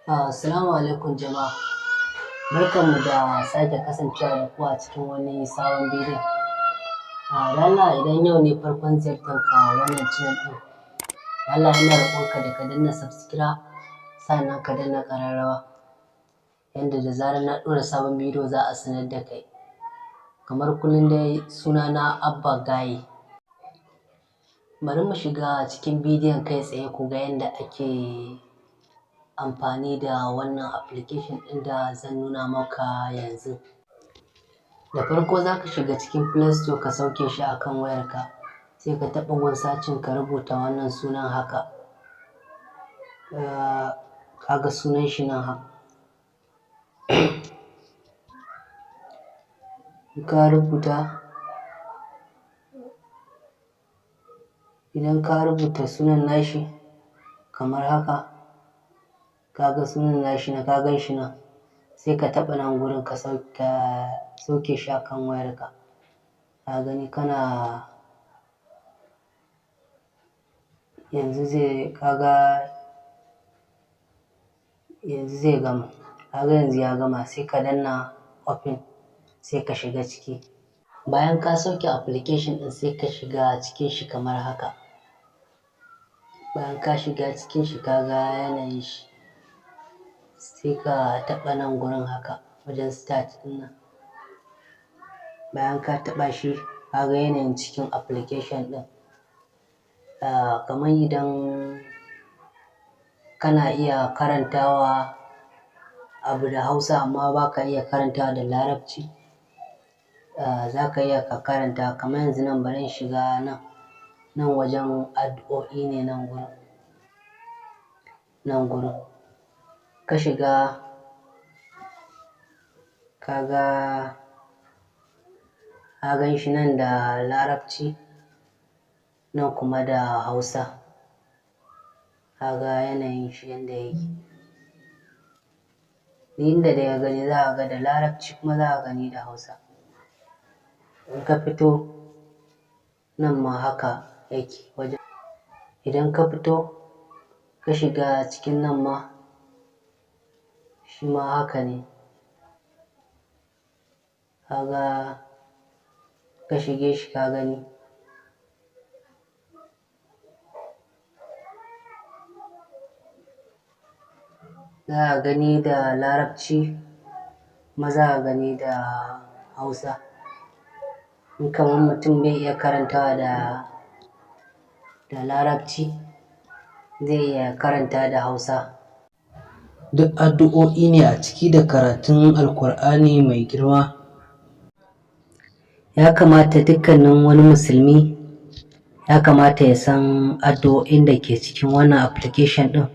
Assalamu alaikum jama'a, barkanmu da sake kasancewa da ku a cikin wani sabon bidiyon. Da Allah idan yau ne farkon ziyartar ka wannan channel ɗin, da Allah ina roƙonka da ka danna subscribe, sannan ka danna ƙararrawa, yanda da zarar na ɗora sabon bidiyo za a sanar da kai. Kamar kullum dai, sunana Abba Gaye. Bari mu shiga cikin bidiyon kai tsaye ku ga yanda ake amfani da wannan application ɗin da zan nuna maka yanzu. Da farko za ka shiga cikin Play Store ka sauke shi a kan wayarka, sai ka taɓa gun searching, ka rubuta wannan sunan haka. Ka ga sunan shi nan haka. Ka rubuta, idan ka rubuta sunan nashi kamar haka, ka ga sunan nashi nan, ka gan shi nan, sai ka taɓa nan gurin ka sauke shi a kan wayarka. Ka gani, kana yanzu zai, ka ga yanzu zai gama. Ka ga yanzu ya gama, sai ka danna open, sai ka shiga ciki. Bayan ka sauke application ɗin, sai ka shiga cikin shi kamar haka. Bayan ka shiga cikin shi, ka ga yanayin shi, sai ka taɓa nan gurin haka, wajen start ɗin nan. Bayan ka taɓa shi, ka ga yanayin cikin application ɗin. Kamar idan kana iya karantawa abu da Hausa amma ba ka iya karantawa da Larabci, za ka iya ka karanta. Kamar yanzu nan, bari in shiga nan, nan wajen addu'o'i ne nan gurin. Nan gurin ka shiga, ka ga, ka gan shi nan da Larabci, nan kuma da Hausa. Ka ga yanayin shi yanda yake. Duk inda dai ka gani, za ka ga da Larabci kuma za ka gani da Hausa. In ka fito nan ma haka yake wajen. Idan ka fito ka shiga cikin nan ma, shi ma haka ne. Ka ga, ka shige shi, ka gani. Za ka gani da Larabci kuma za ka gani da Hausa. In kamar mutum bai iya karantawa da Larabci, zai iya karanta da Hausa. Duk addu'o'i ne a ciki da karatun Alkur'ani mai girma. Ya kamata dukkanin wani musulmi, ya kamata ya san addu'o'in da ke cikin wannan application ɗin.